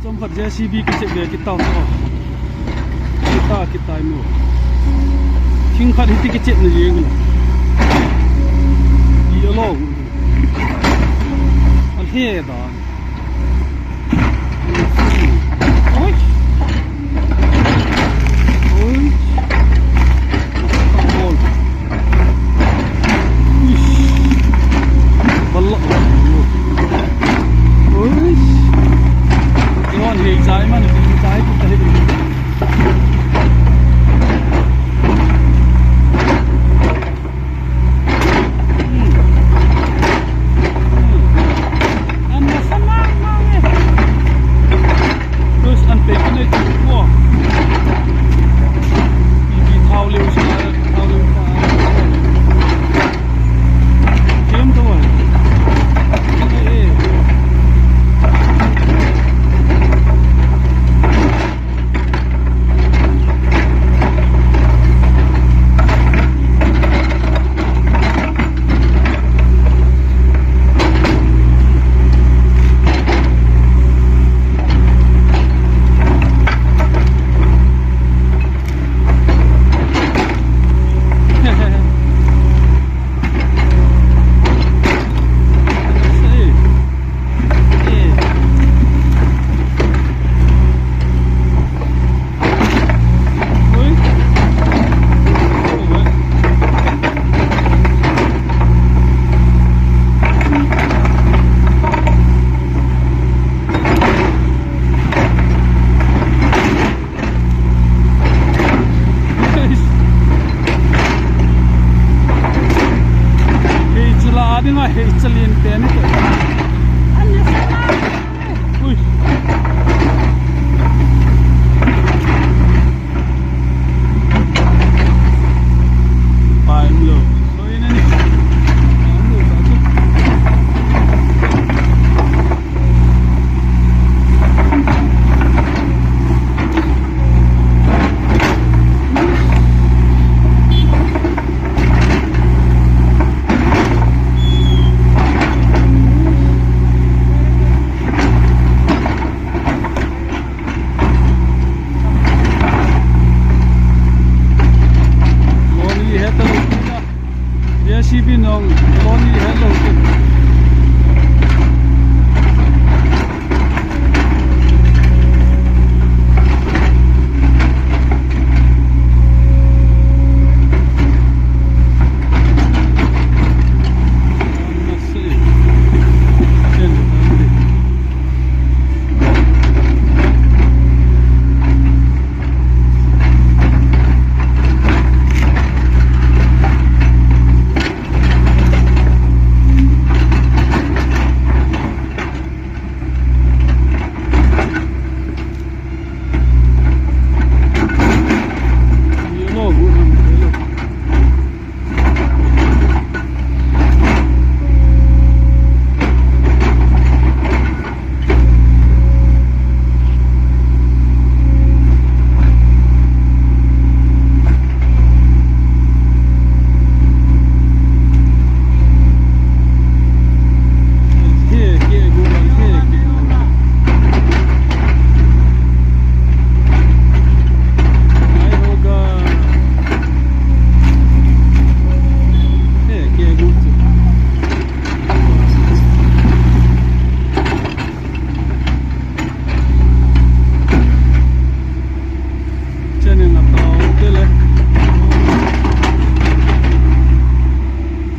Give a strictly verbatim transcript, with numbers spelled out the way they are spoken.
Chomkhat J C B kichep ve kit tau. Kita, kita mo. Thing khat hiti kichep na jeng la. I alo. An he da. Oi. Oi. Bol. Ish. Balla. Oi. Iwan hei chai man, hei chai kita hei. Hei chula adinga hei chalin teni. Ui. Pai lo. Lo ina ni. Lonely het lo. J C B nong lonely het lo.